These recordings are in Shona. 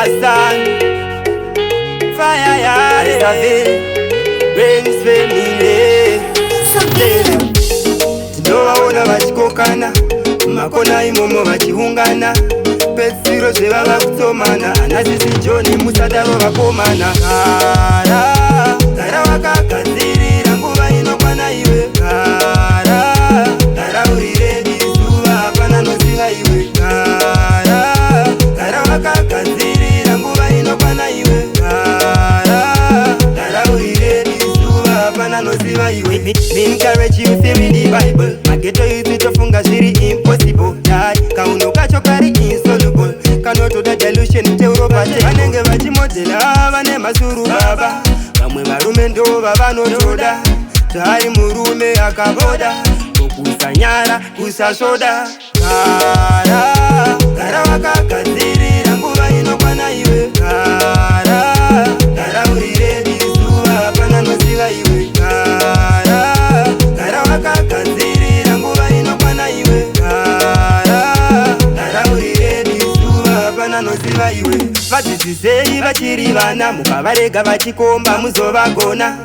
Hassan Fire ya Brains family. Tinovaona vachikokana makona imomo vachiungana, pedzisiro zvevava kutsomana. Ana sisi Joni, musadaro vakomana. Gara, gara wakagadzirira, nguva inokwana iwe. Gara, gara uri ready, zuva hapana noziva iwe. Gara, gara wakagadzirira, nguva inokwana iwe. Gara, gara uri ready, zuva hapana noziva iwe. Me encourage you to read the Bible. Maghetto youth tofunga zviri impossible. Dai kauno kacho kari insoluble, kanotoda dilution teuropate. Vanenge vachimodhela vane masuru baba, vamwe varume ndo vavanotoda. Zvaari murume akaboda, kusanyara, kusasvoda. Gara, gara wakagadzirira, nguva inokwana iwe. Gara, gara uri ready, zuva hapana noziva iwe. Gara, gara wakagadzirira, nguva inokwana iwe. Gara, gara uri ready, zuva hapana noziva iwe. Vadzidzisei vachiri vana, mukavarega vachikomba muzovagona.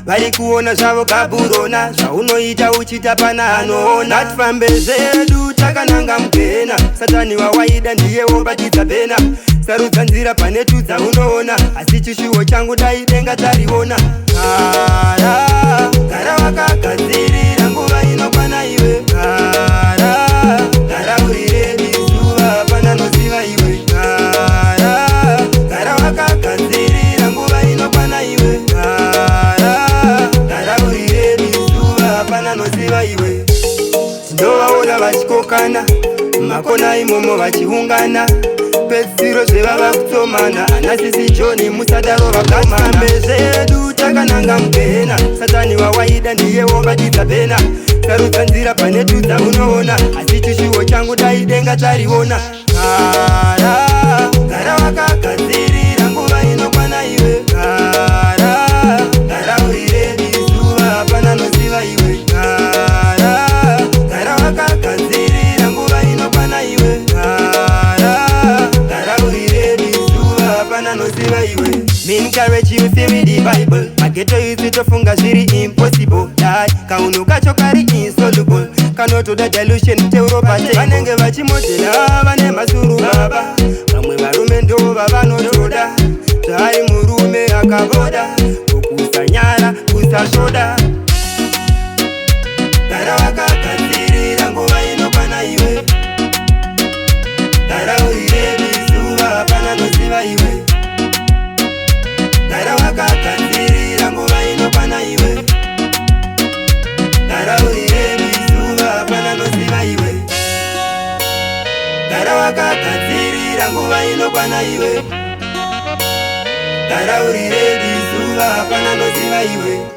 Vari kuona zvavo gabhurona, zvaunoita uchita pana anoona. Ngatifambe zvedu takananga mugena, Satani wawaida ndiye wobatidza bhena. Sarudza nzira pane tudza unoona, asi chishuwo changu dai denga tariona. Gara, gara wakagadzirira, nguva inokwana iwe. Gara, gara uri ready, zuva hapana noziva iwe. Gara, gara wakagadzirira, nguva inokwana iwe. Gara, gara uri ready, zuva hapana noziva iwe. Tinovaona vachikokana makona imomo vachiungana, pedzisiro zvevava kutsomana. Ana sisi Joni, musadaro vakomana. Zvedu takananga mugena, Satani wawaida ndiye wobatidza bhena. Sarudza nzira pane tudza unoona, asi chishuwo changu dai denga tariona. Gara, gara wakagadzirira, nguva inokwana iwe. Gara, gara uri ready, zuva hapana noziva iwe. Gara, gara wakagadzirira, nguva inokwana iwe. Gara, gara uri ready, zuva hapana noziva iwe. Me encourage you to read the Bible. Maghetto youth tofunga zviri impossible. Dai kauno kacho kari insoluble, kanotoda dilution teuropate. Vanenge vachimodhela vane masuru baba, vamwe varume ndo vavanotoda. Zvaari murume akaboda, kusanyara, kusasvoda. Gara wakagadzirira, nguva inokwana iwe. Gara uri ready, zuva hapana noziva iwe. Gara wakagadzirira, nguva inokwana iwe. Gara uri ready, zuva hapana noziva iwe. Gara wakagadzirira, nguva inokwana iwe. Gara uri ready, zuva hapana noziva iwe.